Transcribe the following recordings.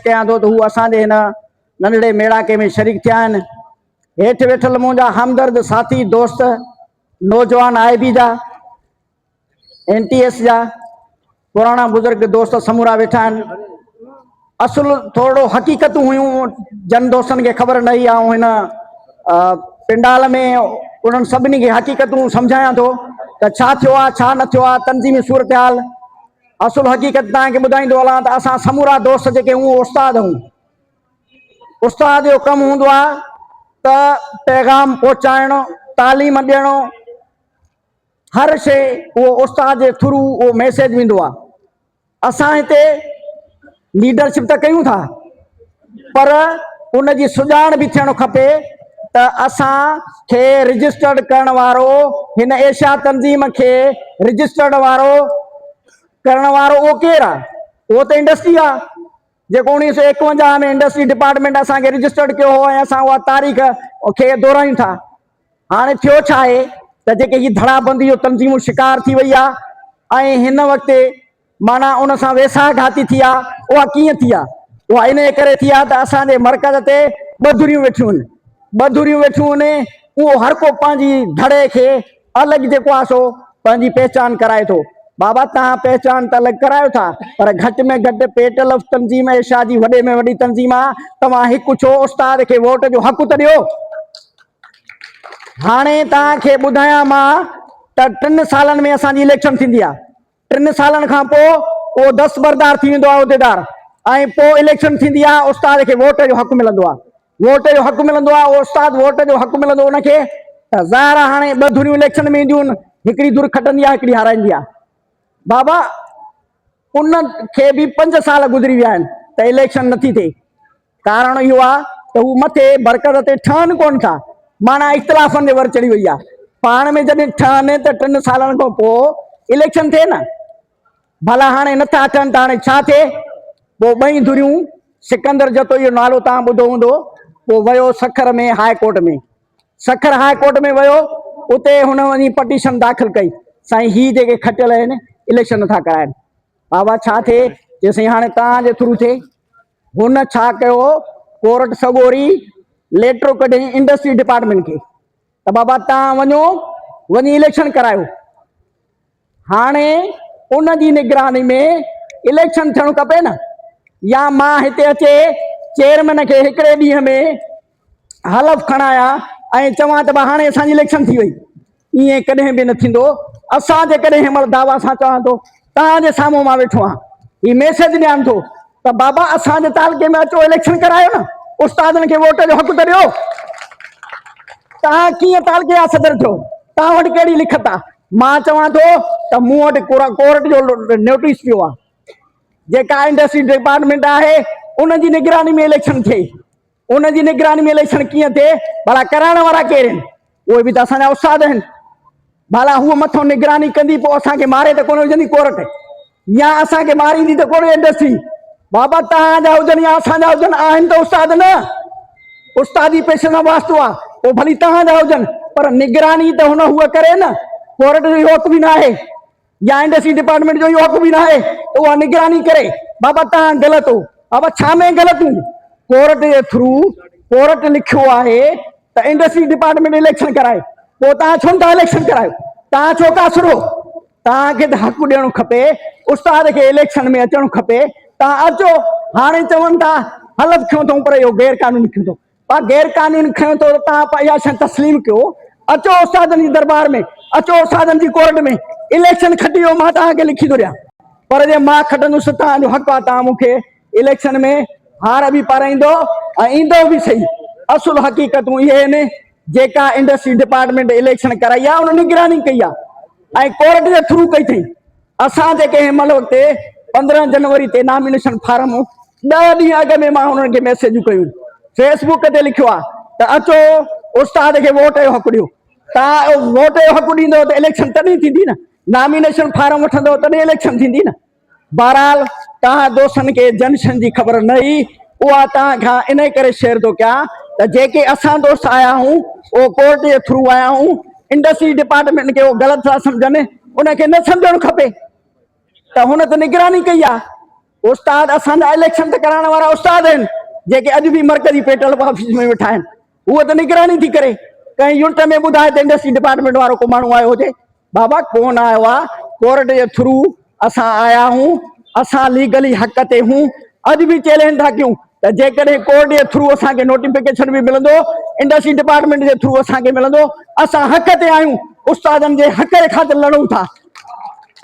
ڪيان ٿو ته هو اسان جي هن ننڍڙي ميڙاڪي ۾ شريڪ ٿيا آهن. هيٺ ويٺل منهنجا همدرد ساٿي دوست نوجوان آء بي جا، اين ٽي ايس جا پراڻا بزرگ دوست سمورا ويٺا آهن. اصل ٿورڙو حقيقتون هيون جن دوستن کي خبر نه هئي آئون هن پنڊال ۾ انهن سڀني کي حقيقتون سمجهايان ٿو ته ڇا ٿيو آهي ڇا نه ٿيو آهي تنظيمي صورتحال اصل حقيقت توهان کي ٻڌائيندو هلان ته اسان سمورا دوست جيڪي هون استاد هون استاد جو ڪم هوندو آهي ته پيغام پهچائڻو تعليم ڏيڻو هر شيء اهو استاد جي ٿرو اهو ميسيج ويندو آهي. اسان هتي ليڊرشپ ته ڪيون ٿا پر ان جي سڄاڻ به ٿيڻ کپي ته اسان کي رجسٽرڊ ڪرڻ وارو هن ايشيا تنظيم کي رجسٽرڊ وارو ڪرڻ وارو اهو ڪير آهي؟ اهو ته انڊسٽري آهي جيڪو 1951 ۾ انڊسٽري ڊپارٽمينٽ اسان کي رجسٽرڊ ڪيو هو ۽ اسان اها تاريخ کي دهرايون ٿا. هاڻي ٿيو ڇا آهي ته جيڪي هي ڌڙابندي جو تنظيمون شڪار ٿي وئي آهي ۽ هن وقت معنيٰ ان سان ويساهه گهاتي ٿي آهي اها ڪيئن ٿي آهي؟ اها انهيء ڪري ٿي آهي ته اسان جي مرڪز تي ٻه ڌريون ويٺيون آهن، ٻه ڌريون ويٺيون آهن اهو هر ڪو پنهنجي ڌڙي کي الڳ جيڪو آهي سو پنهنجي پهچان ڪرائي ٿو. بابا توهان پهچان ته الڳ ڪرايو ٿا پر گهٽ ۾ گهٽ پيٽل آف تنظيم ايشيا جي وڏي ۾ وڏي تنظيم آهي توهان هڪ ڇو استاد کي ووٽ جو حق ته ڏيو. هاڻي توهان کي ٻڌايان مان ته ٽن سالن ۾ اسان جي اليڪشن ٿيندي آهي. ٽن سالن کان پوء اهو دستبردار ٿي ويندو آهي عهديدار ۽ پوء اليڪشن ٿيندي آهي استاد کي ووٽ جو حق ملندو آهي. ووٽ جو حق ملندو آهي اهو استاد ووٽ جو حق ملندو ان کي ته ظاهر آهي هاڻي ٻه ڌريون اليڪشن ۾ اينديون آهن هڪڙي ڌر کٽندي آهي هڪڙي هارائيندي آهي. بابا ان کي به پنج سال گذري ويا آهن ته اليڪشن نٿي ٿئي. ڪارڻ اهو آهي ته هو مٿي برڪت تي ٺهن ڪونه ٿا، معنيٰ اختلافن جي ور چڙهي وئي آهي. پاڻ ۾ جڏهن ٺهن ته ٽن سالن کان پوء اليڪشن ٿئي نه. ڀلا هاڻي نٿا ٺهن ته هاڻي ڇا ٿئي؟ پوء ٻئي ڌريون، سڪندر جتوئي جو نالو توهان ٻڌو هوندو، پوء ويو Sukkur ۾ high court ۾. Sukkur high court ۾ ويو، اتي هن وڃي پٽيشن داخل ڪئي، سائين هي جيڪي کٽيل آهن اليڪشن نٿا ڪرائن. بابا ڇا ٿئي؟ چيس سائين هاڻي توهان جي ٿرو ٿئي. هن ڇا ڪيو ڪورٽ سڳوري ليٽر ڪڍيائين انڊسٽري ڊپارٽمينٽ کي ته بابا تان وڃو وڃي اليڪشن ڪرايو هاڻي ان جي نگراني ۾ اليڪشن ٿيڻ کپي نه يا مان هتي اچي چيئرمين کي هڪڙي ڏينهن ۾ حلف کڻايان ۽ چوان ته هاڻي اسان جي اليڪشن ٿي وئي. ائين ڪڏهن به نه ٿيندو. اسان جيڪڏهن هن مهل دعويٰ سان چوان ٿو، توهان جي سامهون مان ويٺو آهيان، هي ميسيج ڏيان ٿو ته بابا اسان جي تعلقي ۾ اچو اليڪشن ڪرايو نه، استادن کي ووٽ جو حق ته ڏيو. توهان ڪيئن تعلقي جا صدر ٿيو؟ توهان وٽ ڪهڙي لکت آهي؟ مان چوان ٿو ته مون وٽ ڪورٽ جو نوٽيس پيو آهي. جيڪا انڊسٽري ڊپارٽمينٽ آهي ان جي نگراني ۾ اليڪشن ٿئي. ان جي نگراني ۾ اليڪشن ڪيئن ٿئي؟ ڀلا ڪرائڻ وارا ڪير آهن؟ اهي به ته اسان جا استاد آهن. ڀلا هوء مٿئون نگراني ڪندي پوء اسان کي ماري ته ڪونه وجهندي ڪورٽ يا اسان کي ماريندي ته ڪونه انڊسٽري. بابا توهان جا هجن يا اسان جا هجن آهن ته استاد نه. استادي پيشي سان واسطو آهي پوء ڀلي توهان جا هجن پر نگراني ته هن هوء ڪري نه. ڪورٽ جو اهو حق به نه آهي. يا انڊسٽري ڊپارٽمينٽ جو اهو حق به ناهي ته اها نگراني ڪري. بابا توهان غلط هو. بابا ڇا ۾ غلط هون؟ ڪورٽ جي ٿرو ڪورٽ لکيو آهي ته انڊسٽري ڊپارٽمينٽ اليڪشن ڪرائي پوء توهان ڇو نٿا اليڪشن ڪرايو؟ توهان ڇو قاصر هو؟ توهان کي ته حق ڏيڻو کپي، استاد کي اليڪشن ۾ اچڻو کپي، توهان اچو. هاڻي چون ٿا حلف کنيو اٿئون پر اهو غير قانوني کنيو اٿئون. پا غير قانون کنيو اٿو ته توهان اها شيء تسليم ڪيو، اچو استادن جي دربار ۾، اچو استادن جي ڪورٽ ۾، اليڪشن کٽي ويو مان توهان کي لکي ٿو ڏيان، پر جي مان کٽندس ته توهان جو حق آهي توهان مون کي اليڪشن ۾ هار به پارائيندو ۽ ايندو به سهي. اصل حقيقتون اهي آهن، جيڪا انڊسٽري ڊپارٽمينٽ اليڪشن ڪرائي آهي ان نگراني ڪئي آهي ۽ ڪورٽ جي ٿرو ڪئي اٿئي. اسان جيڪي هن مهل وقت 15 جنوري تي نامينيشن فارم 10 ڏينهن اڳ ۾ مان انهن کي ميسيجون ڪيون فيس بڪ تي لکيو آهي ته اچو استاد کي ووٽ جو حق ڏيو تان ووٽ جو حق ڏيندو ته اليڪشن تڏهن ٿيندي نه نامينيشن فارم وٺندو تڏهن اليڪشن ٿيندي نه بهرحال توهان دوستن کي جنشن جي خبر نه هئي اها توهان کان انهي ڪري شيئر ٿو ڪيان ته جيڪي اسان دوست آيا آهيون اهو ڪورٽ جي ٿرو آيا آهيون انڊسٽري ڊپارٽمينٽ کي اهو غلط ٿا سمجهن ان کي نه سمجهڻ کپي ته هن ته نگراني ڪئي آهي. استاد اسان جا اليڪشن ته ڪرائڻ وارا استاد آهن جيڪي اڄ به مرڪزي پيٽرول آفيس ۾ ويٺا آهن. هو ته نگراني ٿي ڪري. ڪنهن يونٽ ۾ ٻڌائي ته انڊسٽري ڊپارٽمينٽ وارو ڪو ماڻهو آيو هجي. بابا ڪونه آيو آ، ڪورٽ جي ٿرو اسان آيا هون، اسان ليگلي حق تي هون، اڄ به چئلينج ٿا ڪيون ته جيڪڏهن ڪورٽ جي ٿرو اسان کي نوٽيفڪيشن به ملندو، انڊسٽري ڊپارٽمينٽ جي ٿرو اسان کي ملندو، اسان حق تي آهيون، استادن جي حق جي خاطر لڙون ٿا.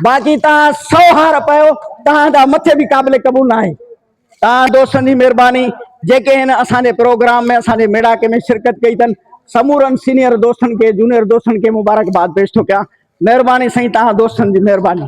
باقي توهان سو هار پيو، توهان جا مٿي به قابل قبول ناهي. توهان دوستن جي مهرباني جيڪي هن اسان جي پروگرام ۾ اسان جي ميڙاڪي ۾ شرڪت ڪئي اٿن سمورن سينيئر دوستن کي جونيئر دوستن کي مبارڪباد پيش ٿو ڪيان مهرباني سائين توهان دوستن جي مهرباني.